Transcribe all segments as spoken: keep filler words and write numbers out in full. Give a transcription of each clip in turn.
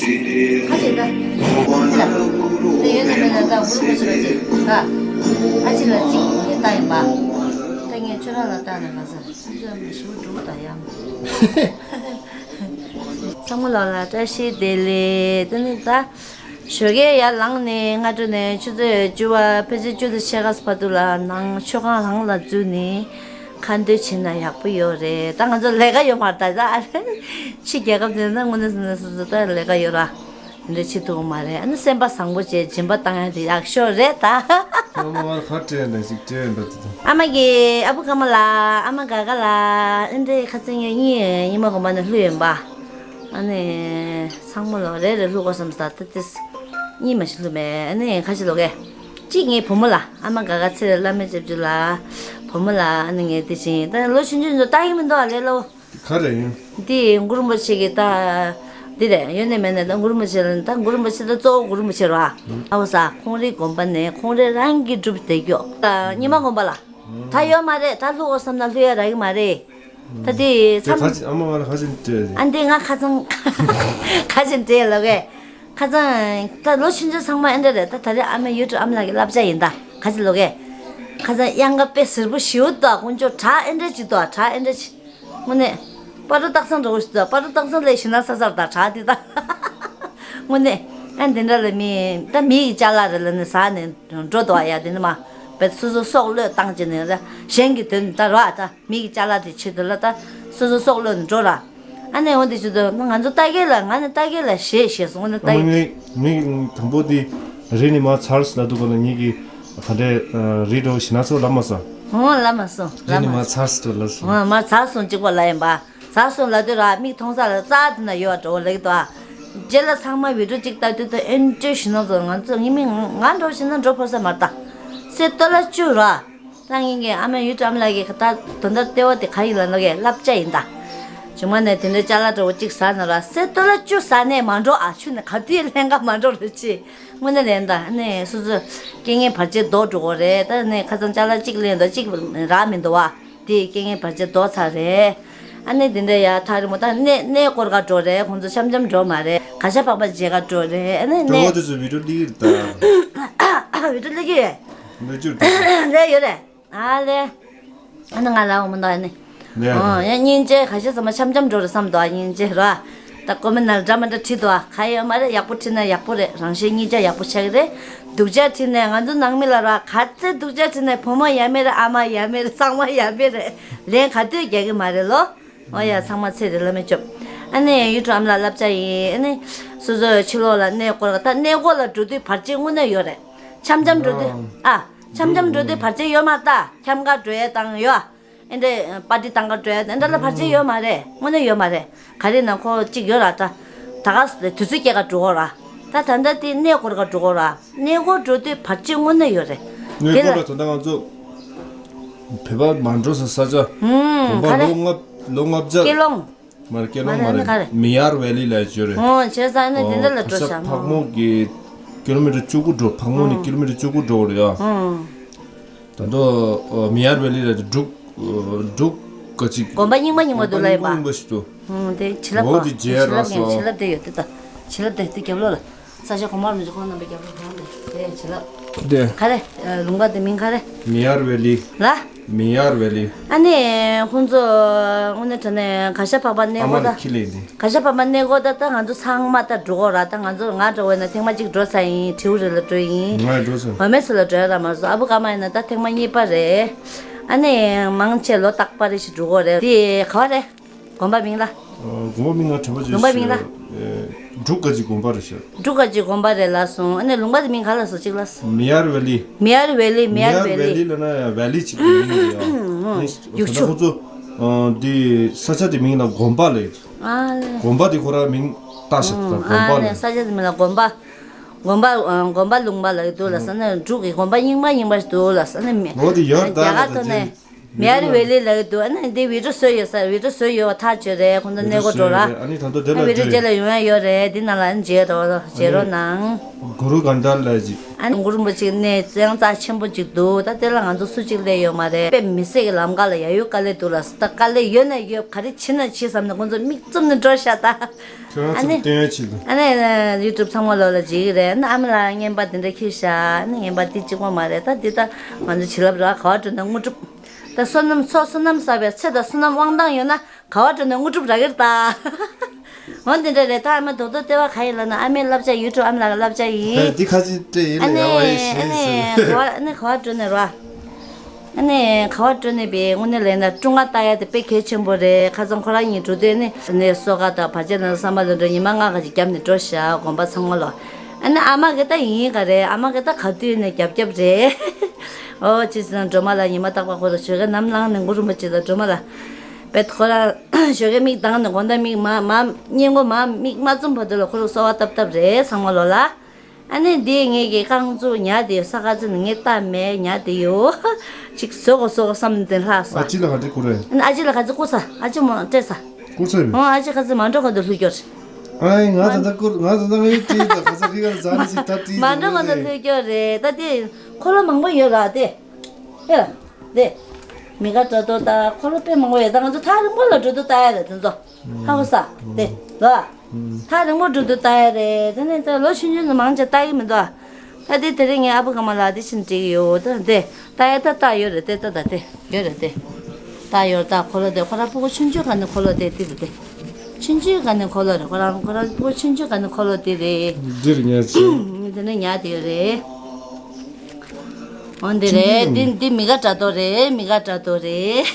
ཁ་ཅིག་ད། ཁ་ཅིག་ད། དེ་ཡོད་ན་མེད་ན་ད་འུར་མ་བྱེད་པ་ཅིག་ད། ཁ་ཅིག་ལ་གཅིག་ངས་ལྟ་ཡིན་པ། ད་ངས་ཁྱོད་རང་ལ་ལྟ་ན་ག་ས་སུམ་ཅུ་མི་ཞུ་འགྲོ་ད་ཡང་། ཚང་མ་ལོ་ལ་བཀྲ་ཤིས་བདེ་ལེགས། དེ་ནི་ད། ཞོགས་ཀས་ཡར་ལངས་ནས་སྔ་དྲོ་ནས་ཆུ་ཚོད་བཅུ་པ་ཕལ་ཆེར་བཅུ་དང་ཕྱེད་ཀ་བར་དུ་ལ་ནང་མཆོད་ཁང་རང་ལ་འཛུལ་ནས་ཁ་འདོན་བྱེད་ན་ཡག་པོ་ཡོད་རེད། ད་ང་ཚོ་ལས་ཀ་ཡོད་མ་རེད་ད། ཕྱི་རྒྱལ་ཁབ་དེ་ན་དངོས་གནས་སོ་སོ་ད་ལས་ཀ་ཡོད་ར། དེ་འདྲ་བྱེད་ཐུབ་ཀྱི་མ་རེད། ཨ་ནི་སེམས་པ་བཟང་པོ་བྱས་སྦྱིན་པ་བཏང་ཡ་དེ་ཡག་ཤོས་རེད་ད། ཨ་མ་ང་ཁ་བྲལ་འདྲ་ཞིག་བྲལ་འདྲ་དེ། ཨ་མ་གིས་ཨ་བུ་ཀརྨ་ལགས། ཨ་མ་དགའ་དགའ་ལགས། ཨ་འདྲའི་ཁ་སང་ཉིན་གཉིས་ཉི་མ་དགོན་པ་ནས་ལྷོད་ཡོང་པ། ཨ་ནི་ཚང་མ་ལོ་རེ་རེ་ལྷོད་དགོས་བསམ་ས་ད་ཏིས་གཉིས་མ་ཞིག་ལྷོད་མེད། ཨ་ནི་ཁ་ཤས་ལོ་གས་གཅིག་ངའི་བུ་མོ་ལ། ཨ་མ་དགའ་དགའ་ཚེ་རིང་བླ་མའི་སྐྱབས་རྗེ་ལ། བུ་མོ་ལ་ཨ་ནི་ངས་དེ་བཞིན་ད་ལོ་ཆུང་ཆུང་ཚོ་ལྟ་གི་མི་འདུག་ཨ་ལས་ལོ། ག་རེ་ཡིན། འདི་གུ་རུ་རིན་པོ་ཆེ་གི་ད། འདི་རེད། ཡོད་ནས་མེད་ནས་ད་གུ་རུ་རིན་པོ་ཆེ་ལ་ད་གུ་རུ་རིན་པོ་ཆེ་ད་གཙོ་བོ་གུ་རུ་རིན་པོ་ཆེ་རེད་བ། ཨ་བོ་ས་ཁོང་རའི་དགོན་པ་ནས་ཁོང་རའི་རང་གི་སྒྲུབ་བསྡད་ཀྱོག་ད་ཉི་མ་དགོན་པ་ལ། ད་ཡོད་མ་རེད། ད་ལྷོད་དགོས་བསམ་ན་ལྷོད་ཡ་རག་གི་མ་རེད། ད་དེ་དེ་མཚམས། ཁ་ཅིག་ཨ་མ་ང་ལ་ཁ་ཅིག་སྤྲད་རེད། ཨ་འདི་ང་ཁ་ཚང་། ཁ་ཅིག་སྤྲད་ལོ་གས། ཁ་ཚང་། ད་ལོ་ཆུང་ཆུང་ཚང་མ་ཨེ་འདྲ་རེད། ད་ད་རེས་ཨ་མའི་ཡུལ་དུ་ཨ་མ་ལགས་ཀྱི་བསླབ་བྱ་ཡིན་ད། ཁ་ཅིག་ལོ་གས། ཁ་ཚང་དབྱངས་ཀ་དཔེ་ཟེར་པོ་ཞིའུ་ཏོ་དཀོན་མཆོག་གྲགས་ཨེ་འདྲ་ཅིག་ཏོ་གྲགས་ཨེ་འདྲ་ཅིག་དངོས་གནས། སྤ་རོ་སྟག་ཚང་འགྲོ་དགོས་ཞིག་ཏོ་སྤ་རོ་སྟག་ཚང་ལས་ཞིག་ན་ས་སར་ད་གྲགས་དེ་ད། དངོས་གནས། ཨ་འདི་འདྲ་ལ་མི་ད་མི་ཡི་ཅ་ལག་རེ་ལ་ནི་ཟ་ནས་འགྲོ་དོ་ཡ་དེ་ནི་མ། བས་སོ་སོ་སྲོག་བློས་བཏང་བྱས་ནས་ར་གཞན་གྱི་དོན་ད་རོ་ཨ་ད། མི་གི་ཅ་ལག་དེ་ཆེད་དུ་ལ་ད་སོ་སོ་སྲོག་བློས་ནས་འགྲོ་ར། ཨ་ནེ་འོ་དེ་ཆེད་དུ་ང་ཚོ་ལྟ་གེ་ལ་ང་ནི་ལྟ་གེ་ལ་ཞེས་ཞེས་སོང་ང་ནི་ལྟ་ཨ་གེ། ངས་ངས་དང་པོ་དེ་རི་ནི་མ་ཚར་ལ་འདུག་ག་ལ་ངེད་ཀྱི་ག་འདྲས་རི་འགྲོ་ཞིག་ན་ཚོ་ལབ་མ་སོང་། འོ་ལབ་མ་སོང་། རི་ལབ་ནི་མ་མ་སོང་། ཚར་ལ་ལབ་སོང་། འོ་མ་ཚར་སོང་གཅིག་པ་ལ་ཡིན་པ། ཚར་སོང་ལབ་དུས་ར་མིག་མཐོང་ས་ལ་རྩ་དེ་ན་ཡོད་འགྲོ་ལེགས་དོ། རྗེས་ལ་ཚང་མ་བི་ཌིའོ་གཅིག་ལྟ་དུས་དུ་ཨེན་ཅོ་ཞིག་ན་ཚོ་ང་ཚོ་ངེད་མི་ང་འགྲོ་ཞིག་ན་འགྲོ་ཕོད་ས་མ་རེད་ད། སེ་ཏོ་ལ་བཅུ་ར། ད་ངེད་ཀྱི་ཨ་མ་ཡུལ་གྲམ་ལགས་ཀྱི་ད་དོན་དག་ལྟེ་བ་དེ་ག་ཡིན་ལ་ནོ་གས་བསླབ་བྱ་ཡིན་ད། བྱུང་བ་ནས་དེ་འདྲའི་ཅ་ལག་འདྲ་བོ་གཅིག་ཟ་ན་ར་སེ་ཏོ་ལ་བཅུ་ཟ་ནས་མ་འགྲོ་ཨ་ཆུ་ནས་ག་དུས་ལྷན་ཁ་མ་འགྲོ་རེ་ཆེ། དངོས་གནས་ལན་ད་ནས་སོ་སོ་རྐྱེན་ངན་བར་ཆད་ལྡོག་འགྲོ་གོ་རེད། ད་ནས་ཁ་སང་ཅ་ལག་གཅིག་ལེན་འདུག་གཅིག་རག་མི་འདུག་བ། དེ་རྐྱེན་ངན་བར་ཆད་ལྡོག་ཚར་རེད། ཨ་ནི་དེ་འདྲ་ཡ་ཐག་རིང་མོ་ད་གནས་གནས་སྐོར་ག་འགྲོ་རེད། ཁོང་ཚོ་འཆམ་འཆམ་འགྲོ་མ་རེད། ག་ཤ་པགས་པ་མཇལ་ག་འགྲོ་རེད། ཨ་ནི་འགྲོ་གནས་བ་དེ་ཚོ་བི་ཌིའོ་སླེབས་ཀྱི་རེད་ད། བི་ཌིའོ་སླེབས་ཀྱི་ཡོད། སླེབས་ཀྱི་རེད་ད། ལས་ཡོད་རེད། ཨ་ལས། ཨ་ནི་ང་ལ་འོ་མ་འདུག་ཨ་ནི། ལས་ཨ་ཨོ་ཡ་སྙིང་རྗེ། ག་ཤ་ཚང་མ་འཆམ་འཆམ་འགྲོ་རེད་བསམ་འདུག་ཨ་སྙིང་རྗེ་ར། ད་ཀོ་མེན་ནང་འདྲ་མི་འདྲ་བྲིས་འདུག་ཨ། ག་ཡོད་མ་རེད། ཡག་པོ་བྲིས་ན་ཡག་པོ་རེད། རང་གཞན་གཉིས་ཆ་ཡག་པོ་ཆགས་ཀྱི་རེད། སྡུག་ཅག་བྲིས་ནས་ང་ཚོ་ནང་མི་ལ་ར་ག་ཚད་སྡུག་ཅག་བྲིས་ནས་བུ་མོ་ཡ་མེད་རེད། ཨ་མ་ཡ་མེད་རེད། ཚང་མ་ཡ་མེད་རེད། ལན་ག་དུས་རྒྱག་གི་མ་རེད་ལོ། ཨོ་ཡ་ཚང་མ་ཚེ་རིང་བླ་མས་སྐྱོབས། ཨ་ནི་ཡུལ་གྲམ་ལ་བསླབ་བྱ་ཡིན། ཨ་ནི་སོ་སོའི་ཕྱི་ལོགས་ལ་གནས་སྐོར་ད་གནས་སྐོར་ལ་འགྲོ་དུས་བར་ཆད་དངོས་གནས་ཡོད་རེད། འཆམ་འཆམ་འགྲོ་དུས་ཨ། འཆམ་འཆམ་འགྲོ་དུས་བར་ཆད་ཡོད་མ་རེད་ད། འཁྱམ་ག་འགྲོ་ཡས་དང་ཡོད། ཨེ་འདྲས་པར་ཊི་བཏང་ག་འགྲོ་ཡས་ཨེ་འདྲ་ལ་བར་ཆད་ཡོད་མ་རེད། དངོས་གནས་ཡོད་མ་རེད། ག་རེ་ན་ཁོ་གཅིག་ཡོད་ར་ད། ད་ག་ས་དུས་ཚོད་སྐྱེལ་ག་འགྲོ་གོ་ར། ད་ད་ལྟ་དེ་གནས་སྐོར་ག་འགྲོ་གོ་ར། གནས་སྐོར་འགྲོ་དུས་བར་ཆད་དངོས་གནས་ཡོད་རེད། གནས་དེ་ལ་སྐོར་ལ་ད་ལྟ་ང་ཚོ་བོད་པ་མ་འགྲོ་ས་ས་ཆ། ཧུམ་དགོན་པ་ག་རེ། ལོ་ལྔ་ལོ་ལྔ་བརྒྱ། ཀེ་ལོང་། མ་རེད། ཀེ་ལོང་མ་མ་རེད་ནི་ག་རེད། རེད། མི་ཡར་ཝེ་ལི་ལ་ཡོད་རེད། ཨོ་བྱས་ཙང་ནི་དེ་འདྲ་ལ་འགྲོ་བྱ་ཕག་མོ་གི་ཀི་ལོ་མི་ཊར་བཅུ་དགུ་འགྲོ། ཕག་མོ་ནི་ཀི་ལོ་མི་ཊར་བཅུ་དགུ་འགྲོ་རེད་ཡ། ད་དུང་མི་ཡར་ཝེ་ལི་ལ་འབྲུག་འབྲུག་ག་ཅིག་དགོན་པ་རྙིང་མ་རྙིང་མ་འདུག་ལ་ཡིན་པ། རྙིང་མ་ཞིག་འདུག་ཨོ་དེ་བྱིན་རླབས་འོ་དེ་མཇལ་རག་སོང་། བྱིན་རླབས་དེ་ཡོད་དེ་ད། བྱིན་རླབས་དེ་དེ་རྒྱབ་ལོགས་ལ། ས་ཆ་གོང་མར་མི་འཇུག་ཁོང་རྣམ་པའི་རྒྱབ་ལོགས་གོང་དེ་དེ་བྱིན་རླབས། དེ། ག་རེ། ལུང་པ་དེ་མིང་ག་རེ། མི་ཡར་ཝེ་ལི། ལ། མི་ཡར་ཝེ་ལི། ཨ་ནི་ཁོང་ཚོ་དངོས་གནས་དྲང་གནས་ག་ཤ་ཕག་པ་གནས་ཨ་མ་སྐོར་ལ་ད། ཁྱི་ལས་ནི། ག་ཤ་ཕག་པ་གནས་སྐོར་ད་ད་ང་ཚོ་ཚང་མ་ད་འགྲོ་གོ་ར། ད་ང་ཚོ་ང་འགྲོ་བས་ན་ཐེངས་མ་གཅིག་འགྲོ་ཚར་ཡིན། དྲིའུ་རི་ལ་འགྲོ་ཡིན། ང་འགྲོ་ཚར། བོད་སྨད་ཚོ་ལ་འགྲོ་ཡ་ར་མ་སོང་། ཨ་བུ་ཀརྨ་ཡིན་ན་ད་ཐེངས་མ་གཉིས་པ་རེད། ཨ་ནི་མང་ཆེ་ལོ་རྟག་པ་རེ་ཞིག་འགྲོ་གོ་རེད། དེ་ག་བ་རེད། དགོན་པ་མིང་ལ། ཨ། དགོན་པ་མིང་ང་དྲན་པ་བརྗེད་ལུང་པ་མིང་ལ། ཤག་ཨེ། འབྲུག་ག་ཅིག་དགོན་པ་རེད་ཤག་འབྲུག་ག་ཅིག་དགོན་པ་རེད་ལབ་སོང་། ཨ་ནི་ལུང་པ་དེ་མིང་ག་ལབ་སོང་གཅིག་ལབ་སོང་། མི་ཡར་ཝེ་ལི། མི་ཡར་ཝེ་ལི། མི་ཡར་ཝེ་ལི། མི་ཡར་ཝེ་ལི་ལབ་ན་ཡང་ཝེ་ལི་ཅིག་གི་མིང་རེད་ཡ། ཨང་། ནི་ཡུག་ད་ཆུ། ཁོ་ཚོ་ཨ། འདི་ས་ཆ་དེ་མིང་ལ་དགོན་པ་ལབ། ཨ་ལེ། དགོན་པ་དེ་ཁོ་རང་མིང་བཏགས་ཤག་ད་ཨང་། དགོན་པ་ཨ་ལེ། ལབ། ས་ཆ་དེ་མིང་ལ་དགོན་པ། དགོན་པ་ཨ། དགོན་པ་ལུང་པ་ལབ་ཀྱི་འདུག་ལབ་སོང་། ཨ་ནི་འབྲུག་གི་དགོན་པ་རྙིང་པ་རྙིང་པ་ཞིག་འདུག་ལབ་སོང་། ཨ་ནི་མི། འོ་དེ་ཡར་ད་རྒྱ་གར་ལ་ཐོག་ནས། ད་ཅིག་མེ་ཡར་ཝེ་ལི་ལབ་ཀྱི་འདུག་ཨ་ནི་འདི་བི་ཌིའོ་བཟོས་ཡོད་ས། བི་ཌིའོ་བཟོས་ཡོད་པ་ཐག་ཆོད་རེད། ཁོང་ཚོ་གནས་སྐོར་འགྲོ་ར། ཨ་ནི་ད་ལྟ་དེ་ལ་བི་ཌིའོ་རྗེས་ལ་ཡོང་ཡ་ཡོད་རེད། འདི་ནང་ལ་མཇལ་རོགས་མཇལ་རོགས་གནང་། གུ་རུ་གྷན་དྷ་ལ་ཅིག་ཨ་ནི་གུ་རུ་རིན་པོ་ཆེའི་གནས་གཙང་ཚ་ཆེན་པོ་ཅིག་འདུག་ད་དེ་ལ་ང་ཚོ་སུ་གཅིག་སླེབས་ཡོད་མ་རེད། དཔེ་མི་སྲིད་ཀྱི་ལམ་ཁ་ལ་ཡ་ཡོད། དཀའ་ལས་འདུག་ལ། ད་དཀའ་ལས་ཡོད་ན་ཡོད། ག་རེ་བྱེད་ན་བྱེད་བསམ་ནས་ཁོང་ཚོ་མིག་བཙུམ་ནས་འགྲོ་ཤག་ད། ཁྱོད་རང་ཨ་ཚོ་ནི་སྟོན་ཡ་ཆེད་དུ། ཨ་ནི་ཡུ་ཊུབ་ཚང་མ་ལོག་ལ་བརྗེ་གི་རེད། ཨ་ནི་ཨ་མ་ལགས་རྔན་པ་དེ་འདྲ་ཁྱེར་ཤག་ཨ་ནི་རྔན་པ་དེ་གཅིག་པོ་མ་རེད། ད་འདི་ད་ང་ཚོ་བྱིན་རླབས་རག་ག་པར་འགྲོ་ན་དངོས་གྲུབ། ད་བསོད་ནམས་ཚོགས་བསོད་ནམས་བསགས་པའི་ཚེ་དང་བསོད་ནམས་དབང་ཐང་ཡོད་ན་ག་པར་འགྲོ་ན་དངོས་གྲུབ་རག་གི་རེད་ད། འོ་འདི་འདྲ་རེད། ད་ཨ་མ་རྡོག་རྡོག་ལྟེ་བ་ག་ཡིན་ལབ་ན་ཨ་མའི་བསླབ་བྱ། ཡུ་ཊུབ་ཨ་མ་ལགས་ཀྱི་བསླབ་བྱ་ཡིན། ད་འདི་ཁ་ཅིག་སྤྲད་ཡིན་ཨ་ལ་ཡག་པོ་ཡིན་ཨ་ཞེས་ནི་ཟེར། ག་པར་ཨ་ནི་ག་པར་འགྲོ་ནས་རོ། ཨ་ནི་ག་པར་འགྲོ་ནས་པའི་དངོས་གནས་ལས་ན་སྲུང་སྐར་བཏགས་ཡ་དེ་དཔེ་གལ་ཆེན་པོ་རེད། ཁ་སང་ཁོ་རང་གཉིས་འགྲོ་དུས་ནི་ནས་གསོལ་ཁ་དང་བར་ཆད་ནང་བསམ་པ་ལ་འགྲོ་ཉི་མ་ལྔ་ཁ་ཅིག་བརྒྱབ་ནས་འགྲོ་ཤག་དགོན་པ་ཚང་མ་ལ། ཨ་ནི་ཨ་མ་གི་ད་ཡིན་ག་རེད། ཨ་མ་གི་ད་ག་དུས་ནས་རྒྱབ་རྒྱབ་རེད། ཨོ་ཅི་ཟེར་ན་སྒྲོལ་མ་ལ་ཉི་མ་རྟག་པར་ཁོ་ལ་ཞོགས་ཀས་ནམ་ལངས་ནས་གུ་རུ་རིན་པོ་ཆེ་དང་སྒྲོལ་མ་ལ་བེད་ཁོ་རང་ཞོགས་ཀས་མིག་གདངས་ནས་དགོང་དག་མིག་མ་མ་སྔས་མགོ་མ་མིག་མ་བཙུམ་བར་དུ་ལ་ཁོ་རང་གསོལ་བ་བཏབ་བཏབ་རེད་ཚང་མ་ལོ་ལ། ཨ་ནི་འདི་ངེད་ཀྱི་རྐང་བཙུགས་ཉལ་བསྡད་ཡོད། ས་ཁ་ཚིག་ནས་ངས་ལྟ་མེད་ཉལ་བསྡད་ཡོད། ཅིག་བཟོ་དགོས་བཟོ་དགོས་བསམ་ནས་ལྷག་སོང་། ཨ་ཅི་ལ་ག་འདྲ་བསྐུར་རེད། ཨ་ནི་ཨ་ཅི་ལ་ག་ཚོད་བསྐུར་ས། ཨ་ཅི་མོ་སྤྲད་ས། བསྐུར་ས་རེད། ཨོ་ཨ་ཅི་ག་ཚོད་མ་འགྲོ་ག་འདུག་ལྷུག་སྐྱོར། ཨ་ཡིན་ང་ད་ལྟ་བསྐུར་ང་ད་ལྟ་ངའི་བྲིས་ད་ག་ཚོད་ཁི་ག་ཟ་ནི་ཞིག་ད་བྲིས་མ་འགྲོ་ག་འདུག་ལྷུག་སྐྱོར་རེད། ད་དེ་འཁོར་ལོ་མང་པོ་ཡོད་ར་དེ། ཨེ་ལ་དེ། མི་དགའ་འགྲོ་དོ་ད་འཁོར་ལོ་དཔེ་མང་པོ་ཡོད། ད་ང་ཚོ་ཐག་རིང་པོ་ལ་འགྲོ་དུ་ལྟ་ཡ་རེད་དེ་ཚོ། ཧ་གོ་ས། དེ་ལོ། ཐག་རིང་པོ་འགྲོ་དུས་ལྟ་ཡ་རེད། དེ་ནས་ད་ལོ་ཆུང་ཆུང་ནས་མང་ཆེ་ལྟ་གི་མི་འདུག་ཨ། ད་དེ་དེ་རིང་ངའི་ཨ་བུ་ག་མ་ལ་དེ་ཕྱིན་འགྲིག་ཡོད་ད་དེ། ལྟ་ཡ་ད་ལྟ་ཡོད་རེད་དེ། ད་ད་དེ་ཡོད་རེད་དེ། ལྟ་ཡོད་ད་འཁོར་ལོ་དེ་ཁོ་ར་ཕྲུ་གུ་ཆུང་ཆུང་ག་ནས་འཁོར་ལོ་དེ་དེ་རེད་དེ། ཆུང་ཆུང་ག་ནས་འཁོར་ལོ་རེད། ཁོ་ར་ཁོ་ར་ཕྲུ་གུ་ཆུང་ཆུང་ག་ནས་འཁོར་ལོ་དེ་རེད། འདིར་ཉལ་ཆེ། དེ་ནས་ཉལ་དེ་ཡོད་རེད། འོ་འདི་རེད། འདི་འདི་མི་དགའ་དྲ་ཐོག་རེད། མི་དགའ་དྲ་ཐོག་རེད།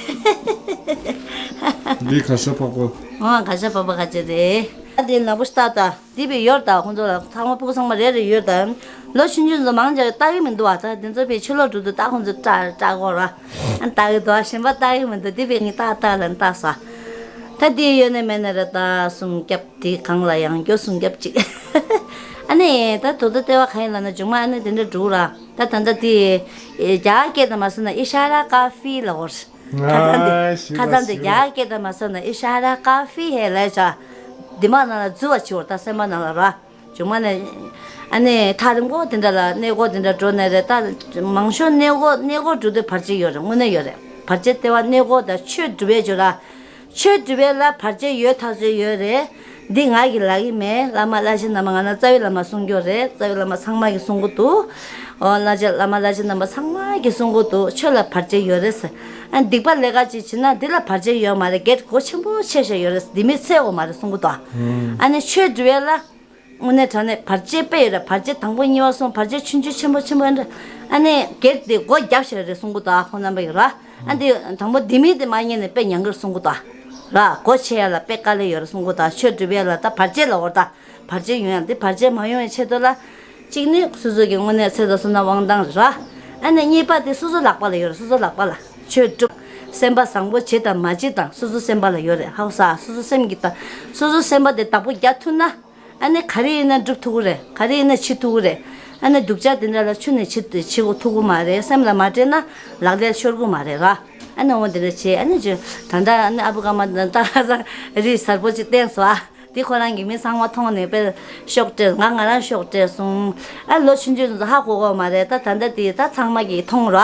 འདི་ག་ཤ་པག་པ། ཨང་ག་ཤ་པག་པ་ག་ཅི་རེད། ཨ་འདི་ནག་པོ་ཤ་སྟག་དང་འདི་བི་ཡོར་དང་ཁོང་ཚོ་ལ་ཚང་མ་ཕྲུ་གུ་ཚང་མ་རེ་རེ་ཡོར་དང་། ལོ་ཆུང་ཆུང་ཚོ་མང་ཆེ་ལྟ་གི་མི་འདུག་བ། ད་འདི་ཚོ་བི་ཕྱི་ལོག་འགྲོ་དུས་ད་ཁོང་ཚོ་སྐྲག་སྐྲག་གོ་ར། ཨ་ལྟ་གི་འདུག་བ། གཞན་པ་ལྟ་གི་མི་འདུག་འདི་བི་ངས་ལྟ་ལྟ་ལ་ལྟ་ས། ད་འདི་ཡོད་ནས་མེད་ན་རེ་ལྟ་སུམ་བརྒྱབ། དེའི་སྒང་ལ་ཡང་སྐྱོ་སུམ་བརྒྱབ་ཅིག་ཨ་ནི་ད་དོ་དོ་ལྟེ་བ་གང་ཡིན་ལབ་ན་སྦྱོང་མ་ཨ་ནི་དེ་འདྲ་འགྲོ་ར། ད་ད་ལྟ་དེ་རྒྱ་སྐད་དང་མ་སོང་ན་ཨི་ཤ་ར་ཀ་ཧྥི་ལབ་གོ། ཁ་སང་དེ་ཁ་སང་དེ་རྒྱ་སྐད་དང་མ་སོང་ན་ཨི་ཤ་ར་ཀ་ཧྥི་ཧེ་ལབ་བྱ། དེ་མ་ནང་ལ་འཛུལ་བ་བྱེད་འོ་ད་སེམས་པ་ནང་ལ་ར། སྦྱོང་མ་ནས་ཨ་ནི་ཐག་རིང་པོ་དེ་འདྲ་ལ་གནས་སྐོར་དེ་འདྲ་འགྲོ་ནས་རེད། ད་མང་ཤོས་གནས་སྐོར་གནས་སྐོར་འགྲོ་དུས་བར་ཆད་ཡོད་རེད། དངོས་གནས་ཡོད་རེད། བར་ཆད་ལྟེ་བ་གནས་སྐོར་དང་ཆོས་སྒྲུབ་པའི་བརྗོད་ལ། ཆོས་སྒྲུབ་པའི་ལ་བར་ཆད་ཡོད་ཐག་ཆོད་ཡོད་རེད། འདི་ང་གིས་ལབ་ཀྱི་མེད། བླ་མ་བླ་ཆེན་རྣམ་པ་ང་ན་རྩ་བའི་བླ་མ་གསུང་རྒྱུ་རེད། རྩ་བའི་བླ་མ་ཚང་མ་གིས་གསུང་གི་འདུག་ཨོ་བླ་ཆེན་བླ་མ་བླ་ཆེན་རྣམ་པ་ཚང་མ་གིས་གསུང་གི་འདུག་ཆོས་ལ་བར་ཆད་ཡོད་རེད་ཟེར། ཨ་སྡིག་པ་ལས་ཀ་ཅིག་བྱེད་ན་འདི་ལ་བར་ཆད་ཡོད་མ་རེད། གེད་སྒོ་ཆེན་པོ་ཕྱེ་བཞག་ཡོད་རེད། འདི་མི་ཚད་འོ་མ་རེད་གསུང་གི་འདུག་ཨ་ནི་ཆོས་སྒྲུབ་པའི་ལ། དངོས་གནས་དྲང་གནས་བར་ཆད་དཔེ་ཡོད་རེད། བར་ཆད་དང་པོ་གཉིས་པ་གསུམ་བར་ཆད་ཆུང་ཆུང་ཆེན་པོ་ཆེན་པོ་འདྲ། ཨ་ནི་སྒེར་དེ་སྒོ་རྒྱབ་ཤེས་རེད་གསུང་གི་འདུག་ཨ་ཁོང་རྣམ་པ་ཡིན་ར། ཨ་འདི་དང་པོ་འདི་མི་དེ་མ་ཉན་ནས་དཔེ་ཉན་གི་རེད་གསུང་གི་འདུག་ཨ། ར་སྒོ་ཕྱེ་ཡ་ལ་དཔེ་དཀའ་ལས་ཡོད་རེད་གསུང་གི་འདུག་ཨ། ཆོས་སྒྲུབ་ཡ་ལ་ད་བར་ཆད་ལ་འོར་ད། བར་ཆད་ཡོང་ཡ་འདི་བར་ཆད་མ་ཡོང་བའི་ཆེད་དུ་ལ། གཅིག་ནི་སོ་སོ་གི་དངོས་གནས་ཚེ་དང་བསོད་ནམས་དབང་ཐང་རེད་ར། ཨ་ནི་གཉིས་པ་དེ་སོ་སོ་ལག་པ་ལ་ཡོད་རེད། སོ་སོ་ལག་པ་ལ་ཆོས་སྒྲུབ། སེམས་པ་བཟང་པོ་བྱེད་དང་མ་བྱེད་དང་སོ་སོ་སེམས་པ་ལ་ཡོད་རེད། ཧ་གོ་ས། སོ་སོ་སེམས་ཀྱི་ད་སོ་སོ་སེམས་པ་དེ་བདག་པོ་རྒྱག་ཐུབ་ན། ཨ་ནི་ག་རེ་ཡིན་ན་སྒྲུབ་ཐུབ་ཀྱི་རེད། ག་རེ་ཡིན་ན་བྱེད་ཐུབ་ཀྱི་རེད། ཨ་ནི་སྡུག་ཅག་དེ་འདྲ་ལ་ཆུ་ནས་བྱེད་བྱེད་དགོས་ཐུབ་ཀྱི་མ་རེད། སེམས་ལ་མ་དྲན་ན་ལག་ལེན་ཤོར་གྱི་མ་རེད་ར། ཨ་ནི་འོ་དེ་འདྲ་བྱེད། ཨ་ནི་ཅི་ད་ལྟ་ཨ་ནི་ཨ་བུ་ཀ་མ་ད་ལྟ་ཁ་སང་རིགས་གསར་པོ་ཅིག་བསྟན་སོང་ཨ། དེ་ཁོ་རང་གི་མི་ཚང་མ་མཐོང་ནས་དཔེ་ཤོག་སྤྲད། ང་ང་རང་ཤོག་སྤྲད་སོང་། ཨ་ལོ་ཆུང་ཆུང་ཚོ་ཧ་གོ་གོ་མ་རེད། ད་ད་ལྟ་དེ་ད་ཚང་མ་གིས་མཐོང་ར།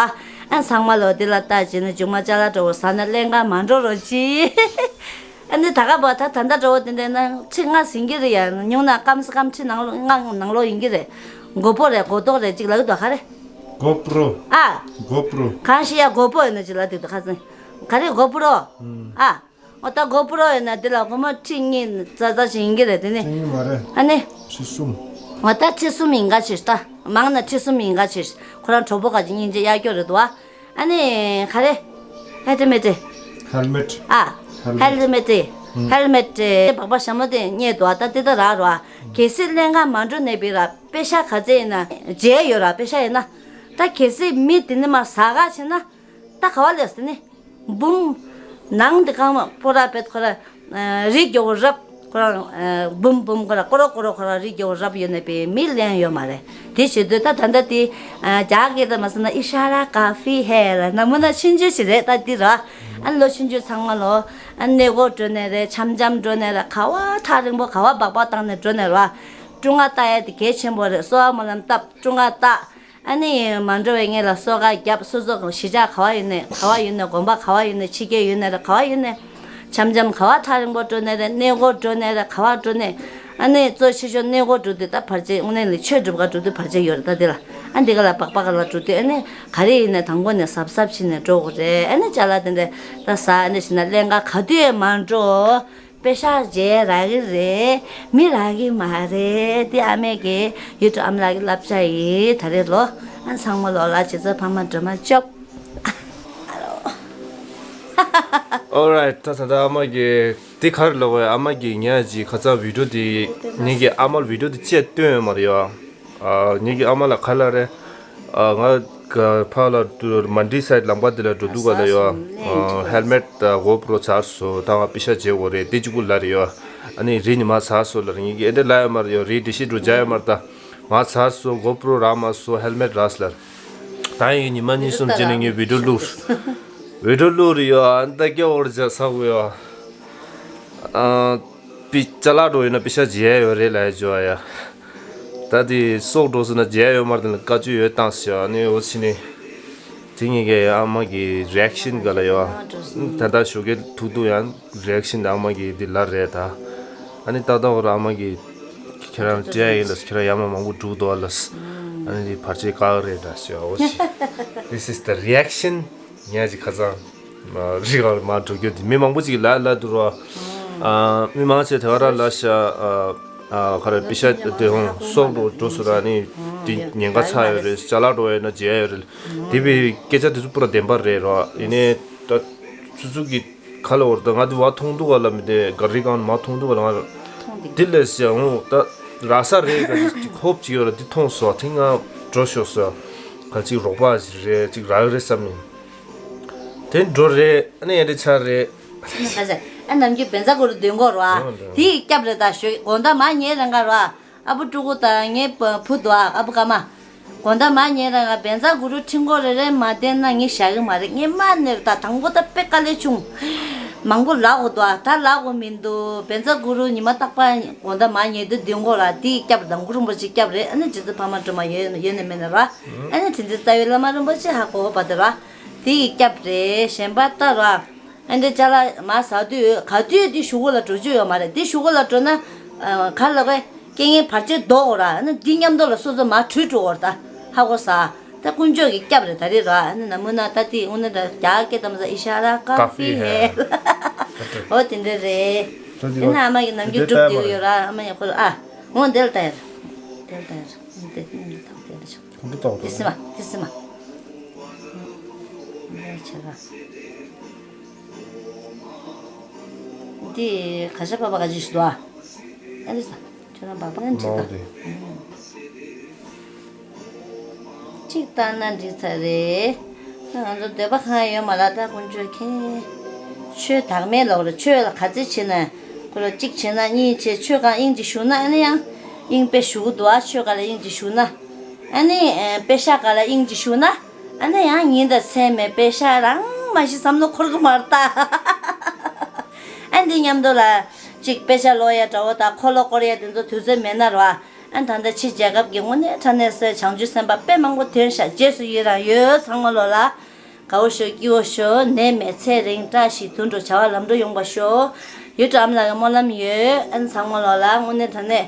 ཨ་ཚང་མ་ལོ་དེ་ལ་ལྟ་བྱས་ནས་མཇུག་མ་ཅ་ལག་འདྲ་བོ་ཟ་ན་ཀླན་ཀ་མ་འགྲོ་རོགས་གྱིས། ཨ་ནི་ད་ག་པ་ད་ད་ལྟ་འགྲོ་བ་དེ་འདྲ་ན་ཁྲི་ལྔ་ཟིན་གྱི་རེད་ཡ། ཉུང་ན་སྐམ་སེ་སྐམ་ཁྲི་ནང་ལོ་ལྔ་ནང་ལོགས་ཡིན་གྱི་རེད། མགོ་པོ་རེད། མགོ་ཏོག་རེད་ཅིག་ལབ་ཀྱི་འདུག་ག་རེ། གོ་པྲོ། ཨ། གོ་པྲོ། གང་ཤེས་ཡ་གོ་པོ་ཡིན་ན་ཅིག་ལབ་ཀྱི་འདུག་ཁ་སང་། ག་རེ་གོ་པྲོ། ཨ། འོ་ད་གོ་པྲོ་ཡིན་ན་དེ་ལ་སྒོར་མོ་ཁྲི་གཉིས་ཙག་ཙག་ཞིག་ཡིན་གྱི་རེད་དེ་ནི། ཁྲི་གཉིས་མ་རེད། ཨ་ནི། ཁྲི་གསུམ། འོ་ད་ཁྲི་གསུམ་ཡིན་ག་ཕྱིར་ད། མང་ན་ཁྲི་གསུམ་ཡིན་ག་ཕྱིར། ཁོ་རང་གྲོགས་པོ་ག་ཅིག་སྙིང་རྗེ་གཡར་སྐྱོ་རེད་འདུག་ཨ། ཨ་ནི་ག་རེ། ཧེལ་མེ་ཊི། ཧེལ་མེ་ཊི། ཨ། ཧེལ་མེ་ཊི། ཧེལ་མེ་ཊི། ཧེལ་མེ་ཊི་སྦག་སྦག་ཞྭ་མོ་དེ་རྙེད་འདུག་ཨ། ད་དེ་ད་རག་རོ་ཨ། གལ་སྲིད་ཀླན་ཀ་མ་འགྲོ་ནས་པི་ར་པེ་ཤ་ག་ཚད་ཡིན་ན་འཇལ་ཡོད་ར་པེ་ཤ་ཡིན་ན། ད་གལ་སྲིད་མི་དེ་ནི་མ་ཟ་ག་བྱེད་ན། ད་ག་བ་ལས་ཟེར་ནི། འབུམ། ནང་དེ་གང་མ་པོ་ར་པེད་ཁོ་ར། རིགས་མགྱོགས་རབ། ཁོ་རང་ཨ་འབུམ་འབུམ་ཁོ་རང་ཀོ་རོ་ཀོ་རོ་ཁོ་རང་རིག་རྒྱུ་རབ་ཡོད་ནས་པའི་མི་ལེན་ཡོད་མ་རེད། དེ་བྱེད་དུས་ད་ད་ལྟ་དེ་ཨ་རྒྱ་སྐད་དུ་མ་སོང་ན་ཨི་ཤ་ར་ཀ་ཧྥི་ཧེ་ལ་ན་མུ་ན་ཆུང་ཆུང་ཞིག་རེད། ད་འདི་ར་ཨ་ལོ་ཆུང་ཆུང་ཚང་མ་ལོ་ཨ་གནས་སྐོར་འགྲོ་ནས་རེད། འཆམ་འཆམ་འགྲོ་ནས་རེད། ག་བ་ཐག་རིང་པོ་ག་བ་སྦག་སྦག་བཏང་ནས་འགྲོ་ནས་ར་ཀྲུང་ང་ལྟ་ཡ་དེ་གལ་ཆེན་པོ་རེད། སོ་བ་སྨོན་ལམ་བཏབ། ཀྲུང་ང་ལྟ། ཨ་ནི་མ་འགྲོ་བའི་སྔོན་ལ་གསོལ་ཁ་བརྒྱབ། སོ་སོ་གཞིས་ཆགས་ག་བ་ཡིན་ནས་ག་བ་ཡིན་ནས་དགོན་པ་ག་བ་ཡིན་ནས་ཕྱི་རྒྱལ་ཡིན་ནས་རེད། ག་བ་ཡིན་ནས་འཆམ་འཆམ་ག་བ་ཐག་རིང་པོ་འགྲོ་ནས་རེད། གནས་སྐོར་འགྲོ་ནས་རེད། ག་བ་འགྲོ་ནས་ཨ་ནི་གཙོ་ཆེ་ཤོས་གནས་སྐོར་འགྲོ་དུས་ད་བར་ཆད་དངོས་གནས་ལ་ཆོས་སྒྲུབ་ག་འགྲོ་དུས་བར་ཆད་ཡོད་རེད། ད་དེ་ལ་ཨ་འདི་ག་ལ་སྦག་སྦག་ལ་འགྲོ་དུས་ཨ་ནི་ག་རེ་ཡིན་ནས་དང་པོ་ནས་གཟབ་གཟབ་བྱས་ནས་འགྲོ་དགོས་རེད། ཨ་ནི་ཅ་ལག་དེ་འདྲ་ད་ཟ་ཨ་ནི་བྱས་ན་ཀླན་ཀ་ག་དུས་མ་འགྲོ། པེ་ཤག་རྗེས་རག་གི་རེད། མི་རག་གི་མ་རེད། དེ་ཨ་མས་ཀྱི་ཡུལ་གྲུ་ཨ་མ་ལགས་ཀྱི་བསླབ་བྱ་ཡིན། ད་རེས་ལོ་ཨ་ཚང་མ་ལོ་ལ་བྱེད་ཚོད་ཕ་མ་འགྲོ་མ་ཅོབ། Alright། ད་ད་ད་ཨ་མ་གི་དེ་གར་ལོག་བས་ཨ་མ་གི་ཉ་ཅི་ཁ་ཚ་བི་ཌིའོ་དེ་ངེད་ཀྱི་ཨ་མར་བི་ཌིའོ་དེ་ཅེས་སྟོན་ཡོད་མ་རེད་ཡ། ཨ་ངེད་ཀྱི་ཨ་མ་ལ་ག་ལ་རེད། ཨ་ང་ག་ཕ་ལ་དུ་མན་ཌི་སའིཌ་ལམ་པ་དེ་ལ་འགྲོ་དུས་ག་ལ་ཡོད། ཨ་ཧེལ་མེཊ་དང་གོ་པྲོ་ཚར་སོང་། ད་ང་པེ་ཤ་བརྗེ་དགོས་རེད། དེ་གཅིག་པུ་ལ་རེད་ཡོད། ཨ་ནི་རི་ཉི་མ་ཚར་སོང་ལ་རེད། ངེད་ཀྱི་ཨེ་འདྲ་ལ་ཡོད་མ་རེད་ཡོད། རི་འདི་ཤི་འགྲོ་བྱ་ཡོད་མ་རེད། ད་ང་ཚར་སོང་། གོ་པྲོ་རག་མ་སོང་། ཧེལ་མེཊ་རག་སོང་ལ། ད་ཡིན་ཉི་མ་གཉིས་གསུམ་རྗེས་ནས་ངས་བི་ཌིའོ་བླུགས། བི་ཌིའོ་བླུགས་རེད་ཡོད། ཨ་ནི་ད་སྐྱོ་བོར་བྱ་ས་དགོས་ཡོད། ཨ། པི་ཅ་ལག་འགྲོ་ཡོད་ན་པེ་ཤ་བརྗེ་ཡ་ཡོད་རེད་ལབ་ཡ་བྱོས་ཨ་ཡ། ད་དེ་སྲོག་འགྲོ་སོང་ན་བརྗེ་ཡ་ཡོད་མ་རེད། དེ་ལ་བཀའ་བཀྱོན་ཡོད་བཏང་ཟེར་ཨ་ནི་འོ་ཕྱི་ནས། དེ་ངེད་ཀྱི་ཨ་མ་གི་རི་ཨེག་ཤན་ག་ལ་ཡོད་ཨ། ད་ལྟ་ཞོགས་ཀས་ཐུག་དུས་ཡང་རི་ཨེག་ཤན་ཨ་མ་གི་དེ་ལ་རེད་ད། ཨ་ནི་ཏག་ཏག་འོ་ར་ཨ་མ་གི་ཁྱེད་རང་སྤྲད་ཡ་ཡིན་ལ་ཁྱེད་རང་ཡ་མ་མང་པོ་འགྲུག་འདུག་ཨ་ལ། ཨ་ནི་དེ་བར་ཆད་བཀག་རེད་ད་ཟེར་འོ་ཞེས། This is the reaction. ཉ་ཅིག་ཁ་སང་རི་ག་མ་འགྲོ་རྒྱུ་དེ་མི་མང་པོ་ཅིག་ལ་ལ་འདུག་རོ། ཨ་མི་མང་ཆེ་དེ་ག་ར་ལ་ཤ་ཨ་ཁ་ར་པི་ཤ་དེ་ཧོང་སོག་འགྲོ་འགྲོ་སུ་ར་ནི་དེ་ཉེན་ཁ་ཚ་ཡོད་རེད། ཅ་ལག་འགྲོ་ཡོད་ན་བརྗེ་ཡ་ཡོད་རེད། དེ་བའི་སྐད་ཆ་དེ་ཚོ་པུ་ར་བདེན་པ་རེད་རོ། ཡིན་ནའི་ད་སུ་སུ་གི་ཁ་ལ་འོར་ད་ང་དེ་བ་མཐོང་འདུག་ག་ལ་མི་དེ་ག་རི་གང་མ་མཐོང་འདུག་ག་ལ་ང་དེ་ལས་ཡང་ད་ར་ས་རེད་ག་དེ་ཧོབ་ཅིག་ཡོད་ར་དེ་མཐོང་སོ་དེ་ང་འགྲོ་ཤོག་སོ་ག་ཅིག་རོགས་པ་ཞིག་རེད་ཅིག་རག་རེད་བསམ་ཡིན། དེ་འགྲོ་རེད། ཨ་ནི་ཡ་རེ་ཆ་རེད། ཁ་ཤས་ཨ་ནམ་རྒྱུན་བེན་ཛ་གུ་རུ་འདོན་གོ་ར། དེ་སྐྱབས་རེད་ད་ཞོ་དགོང་དག་མ་ཉལ་རང་ག་ར། ཨ་བུ་ཕྲུ་གུ་དང་ངའི་བུ་འདུག་ཨ་ཨ་བུ་ཀ་མ། དགོང་དག་མ་ཉལ་རང་ག་བེན་ཛ་གུ་རུ་ཁྲིད་གོ་རེ་རེ་མ་བསྟན་ན་ངས་བཞག་གི་མ་རེད། ངས་མ་ནེར་ད་དང་པོ་ད་དཔེ་དཀའ་ལས་བྱུང་། མང་པོ་ལག་གོ་འདུག་ཨ་ད་ལག་གོ་མི་འདུག་བེན་ཛ་གུ་རུ་ཉི་མ་རྟག་པ་དགོང་དག་མ་ཉལ་དུས་འདོན་གོ་ར་དེ་སྐྱབས་རེད་ད་གུ་རུ་རིན་པོ་ཆེ་སྐྱབས་རེད། ཨ་ནི་རྗེ་བཙུན་འཕགས་མ་སྒྲོལ་མ་ཡོད་ཡོད་ནས་མེད་ནས་ར། ཨ་ནི་དྲིན་ཅན་རྩ་བའི་བླ་མ་རིན་པོ་ཆེ་ཧ་གོ་བ་དེ་ར། དེ་ཡི་སྐྱབས་རེད་གཞན་པ་ལྟ་ར། ཨ་འདྲ་ཅ་ལག་མ་ཟ་དུས་ག་དུས་དེ་གཞུག་གུ་ལ་འགྲོ་རྒྱུ་ཡོད་མ་རེད། དེ་གཞུག་གུ་ལ་འགྲོ་ན་ག་ལ་གོ་རྐྱེན་ངན་བར་ཆད་ཟློག་གོ་ར། ཨ་ནི་དེ་མཉམ་དུ་ལ་སོ་སོ་མ་བྲོས་འགྲོ་གོ་ར་ད་ཧ་གོ་ས། ད་དཀོན་མཆོག་གི་སྐྱབས་རེད་ད་རེད་ར། ཨ་ནི་ན་མུ་ན་ད་དེ་དངོས་གནས་ད་རྒྱ་སྐད་ད་མ་ཟ་ཨི་ཤ་ར་ཀ་ཧྥི་ཧེ། ཨོ་དེ་འདྲ་རེད། དེ་ན་ཨ་མ་གི་ནམ་རྒྱུན་སྒྲུབ་བསྡད་ཡོད་ར་ཨ་མ་ཡག་པོ་ཨ། འོ་འདི་ལ་ལྟ་ཡ་ར། འདི་ལ་ལྟ་ཡ་ར། འདི་འདི་ལྟ་ཡ་ར། ཁོང་གི་ཏོག་ཏོ། དེ་སེམས་མ་དེ་སེམས་མ། འདི་ཆ་ག་འདི་ག་ཤ་པ་པ་ག་ཅིག་ཞིག་འདུག་ཨ། ཨ་འདི་ས་ཁྱོད་རང་པ་པ་ཡང་འདྲི་ད། གཅིག་བཏང་ན་འགྲིག་ཚར་རེད། ད་ང་ཚོ་འདོད་པ་གང་ཡང་ཡོད་མ་རེད་ད་དཀོན་མཆོག་མཁྱེན། ཆོས་བདག་མེད་ལོག་རེད། ཆོས་ལ་ག་ཚད་བྱེད་ན་ཁོ་ལ་གཅིག་བྱེད་ན་གཉིས་བྱེད། ཆོས་གང་དབྱིངས་ཅིག་ཞུགས་ན་ཨ་ནི་ཡང་དབྱིངས་དཔེ་ཞུ་གི་འདུག་ཨ། ཆོས་ག་ལ་དབྱིངས་ཅིག་ཞུགས་ན། ཨ་ནི་ཨེ་པེ་ཤ་ག་ལ་དབྱིངས་ཅིག་ཞུགས་ན། ཨ་ནི་ཡང་ཉིན་དང་མཚན་མེད་པེ་ཤ་རང་མ་ཤི་བསམ་བློ་འཁོར་གི་མ་རེད་ད། ཨ་འདི་མཉམ་དུ་ལ་གཅིག་པེ་ཤ་ལོག་ཡ་དགྲ་བོ་དང་འཁོར་ལོ་བསྐོར་ཡ་དེ་ཚོ་དུས་ཚོད་མེད་ན་རོ། ཨ་ད་ལྟ་ཕྱི་རྒྱལ་ཁབ་ཀྱི་དངོས་གནས་དྲང་གནས་སེ་བྱང་ཆུབ་སེམས་དཔའ་དཔེ་མང་པོ་ཐོན་ཤག་རྗེས་སུ་ཡི་རང་ཡོད་ཚང་མ་ལོ་ལ། དགའ་བོ་ཤོག་སྐྱིད་པོ་ཤོག་ནད་མེད་ཚེ་རིང་བཀྲ་ཤིས་དུད་འགྲོ་བྱ་བ་ལམ་འགྲོ་ཡོང་བ་ཤོག་ཡུལ་གྲུ་ཨ་མ་ལགས་ཀྱི་སྨོན་ལམ་ཡོད། ཨ་ནི་ཚང་མ་ལོ་ལ་དངོས་གནས་དྲང་གནས་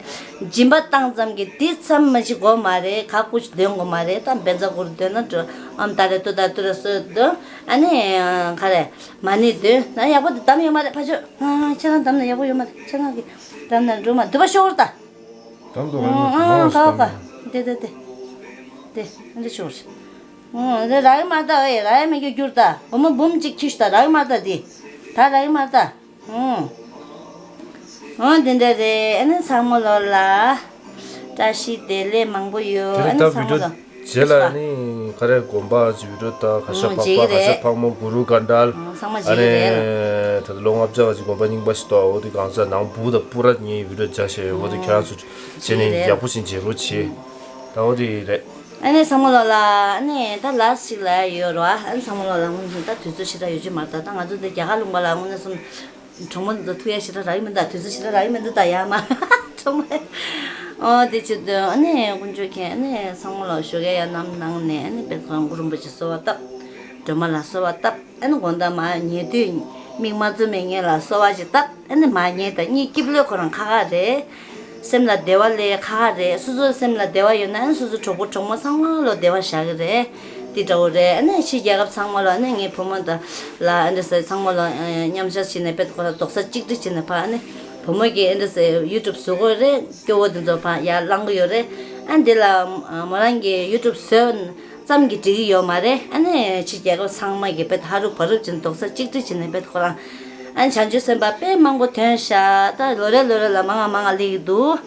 སྦྱིན་པ་བཏང་ཙམ་གྱིས་འདི་ཙམ་མ་ཞིག་དགོས་མ་རེད། ཁ་ཀུ་ཅིག་འདོན་དགོས་མ་རེད། ད་བེན་ཙ་གུར་འདོན་ན་འགྲོ་ཨམ་ད་རེ་ཏུ་ད་ཏུ་རེ་སོ་འདོན། ཨ་ནི་ག་རེ་མ་ཎི་འདོན་ན་ཡག་པོ་འདི་གདམ་ཡོད་མ་རེད། ཕ་ཆོས་ཨ་ཁྱེད་རང་གདམ་ན་ཡག་པོ་ཡོད་མ་རེད། ཁྱེད་རང་གིས་གདམ་ན་འགྲོ་མ་འདི་པ་ཤོར་ད། དམ་དུ་ཨང་ཨང་ཨང་ཨང་ཨང་ཨང་། དེ་དེ་དེ། དེ་འདི་ཆུར། ཨང་དེ་རག་གི་མ་ད་ཨེ་རག་ཡ་མེད་རྒྱུ་རྒྱུར་ད་སྒོར་མོ་འབུམ་གཅིག་ཁྱི་ཤི་ད་རག་གི་མ་ད་དེ། ད་རག་གི་མ་ད། ཨང་། ཨང་དེ་འདྲ་རེད། ཨ་ནི་ཚང་མ་ལོ་ལ། བཀྲ་ཤིས་བདེ་ལེགས་མང་པོ་ཡོད། ཨ་ནི་ཚང་མ་ལོ། རྗེས་ལ་ནི་ག་རེ་དགོན་པ་ཅིག་བི་ཌིའོ་ལྟ། ག་ཤ་འོང་། འཕགས་མཇལ་པ། ག་ཤ་རེད། འཕགས་མ་གུ་རུ་དགའ་འདྲ། ཨང་། ཚང་མ་ཨ་མཇལ་རེད། ནི་ད་ལྟ་ལོ་ལྔ་བརྒྱ་བ་ཅིག་དགོན་པ་རྙིང་པ་ཞིག་གཏོར། འོ་དེ་གང་ས་ནང་བུ་དང་པུ་ར་ཉིད་བི་ཌིའོ་རྒྱག་བྱས། འོ་དེ་ཁྱེད་རང་ཚོ་མཇལ་ནས་ཡག་པོ་ཞིག་མཇལ་རོགས་བྱེད། ད་འོ་དེ་རེད། ཨ་ནི་ཚང་མ་ལོ་ལ་ཨ་ནི་ད་ལ་ཞིག་ལ་ཡོད་རོགས། ཨ་ནི་ཚང་མ་ལོ་ལ་སྔོན་ད་དུས་ཚོད་ཞེ་དྲག་ཡོད་ཀྱི་མ་རེད། ད་ད་ང་ཚོ་འདི་རྒྱ་གར་ལུང་པ་ལ་དངོས་གནས་སོང་། གྲོགས་མོ་འདི་ཚོ་ཐུག་ཡ་ཞེ་དྲག་རག་གི་མི་འདུག་དུས་ཚོད་ཞེ་དྲག་རག་གི་མི་འདུག་ད་ཡ་མ་གྲོགས་མོ། ཨོ་དེ་བྱེད་དུས་ཨ་ནི་དཀོན་མཆོག་མཁྱེན། ཨ་ནི་ཚང་མ་ལ་ཞོགས་ཀས་ཡར་ནམ་ནང་ནས་ཨ་ནི་དཔེ་ཁོ་རང་གུ་རུ་རིན་པོ་ཆེ་གསོལ་བ་བཏབ། སྒྲོལ་མ་ལ་གསོལ་བ་བཏབ། ཨ་ནི་དགོང་དག་མར་ཉལ་དུས་མིག་མ་བཙུམ་པའི་སྔོན་ལ་གསོལ་བ་ཞིག་བཏབ། ཨ་ནི་མར་ཉལ་དང་གཉིད་སྐྱིད་པོ་ལོས་ཁོ་རང་ཁག་ཁག་རེད། སེམས་ལ་བདེ་བ་ལས་ཁག་ཁག་རེད། སོ་སོའི་སེམས་ལ་བདེ་བ་ཡོད་ན་ཨ་ནི་སོ་སོའི་གྲོགས་པོ་གྲོགས་མོ་ཚང་མ་ལོ་བདེ་བ་བཞག་གི་རེད། འདི་འདྲ་བོ་རེད། ཨ་ནི་ཕྱི་རྒྱལ་ཁབ་ཚང་མ་ལོ་ཨ་ནི་ངའི་བུ་མོ་དང་ལ་ཨ་འདྲ་ཟེར་ཚང་མ་ལོ་མཉམ་ཞག་བྱས་ནས་དཔེ་ཁོ་རང་རྡོག་རྩ་གཅིག་སྒྲིལ་བྱས་ནས་ཕར་ཨ་ནི་བུ་མོ་གིས་ཨ་འདྲ་ཟེར་ཡུ་ཊུབ་བཟོ་གི་ཡོད་རེད། སྐྱོ་བོ་འདི་ཚོ་ཕར་ཡར་བླང་གི་ཡོད་རེད། ཨ་འདི་ལ་མོ་རང་གིས་ཡུ་ཊུབ་བཟོས་ཙམ་གྱིས་འགྲིག་གི་ཡོད་མ་རེད། ཨ་ནི་ཕྱི་རྒྱལ་ཁབ་ཚང་མ་གིས་དཔེ་ཧ་རུབ་བ་རུབ་བྱས་ནས་རྡོག་རྩ་གཅིག་སྒྲིལ་བྱས་ནས་དཔེ་ཁོ་རང་ཨ་ནི་བྱང་ཆུབ་སེམས་དཔའ་དཔེ་མང་པོ་ཐོན་ཤག་ད་ལོ་རེ་ལོ་རེ་ལ་མང་ང་མང་ང་སླེབས་ཀྱི་འདུག་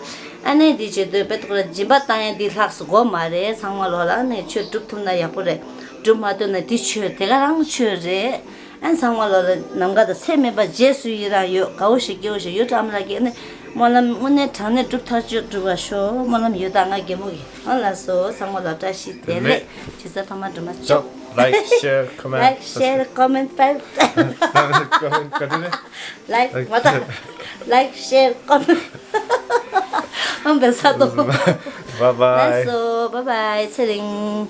ཨ་ནི་འདི་བྱེད་དུས་དཔེ་ཁོ་རང་སྦྱིན་པ་བཏང་ཡ་འདི་ལྷག་སུ་དགོས་མ་རེད། ཚང་མ་ལོ་ལ་ཨ་ནི་ཆོས་སྒྲུབ་ཐུབ་ན་ཡག་པོ་རེད། སྒྲུབ་མ་ཐུབ་ན་འདི་ཆོས་དེ་ག་རང་ཆོས་རེད། ཨ་ཚང་མ་ལོ་ལ་ནམ་མཁའ་དང་ཚད་མེད་པ་རྗེས་སུ་ཡི་རང་ཡོད། དགའ་བོ་ཞིག་སྐྱིད་བོ་ཞིག་ཡོད་དྲ་མ་ར་གི་ཨ་ནི་སྨོན་ལམ་དངོས་གནས་དྲང་གནས་སྒྲུབ་ཐག་ཆོད་སྒྲུབ་པར་ཤོག་སྨོན་ལམ་ཡོད་ད་ང་རྒན་མོ་གི་ཨ་ལགས་སོ། ཚང་མ་ལ་བཀྲ་ཤིས་བདེ་ལེགས། བྱེད་ས་ཕ་མ་སྒྲོལ་མ་ཅོག like, share, comment, like, share, comment, five. Comment ག་དུས་རེད། Like མ་ད། Like, share, comment. ཨམ་བེ་ས་དོ། Bye bye. ལགས་སོ། Bye bye. ཚེ་རིང་།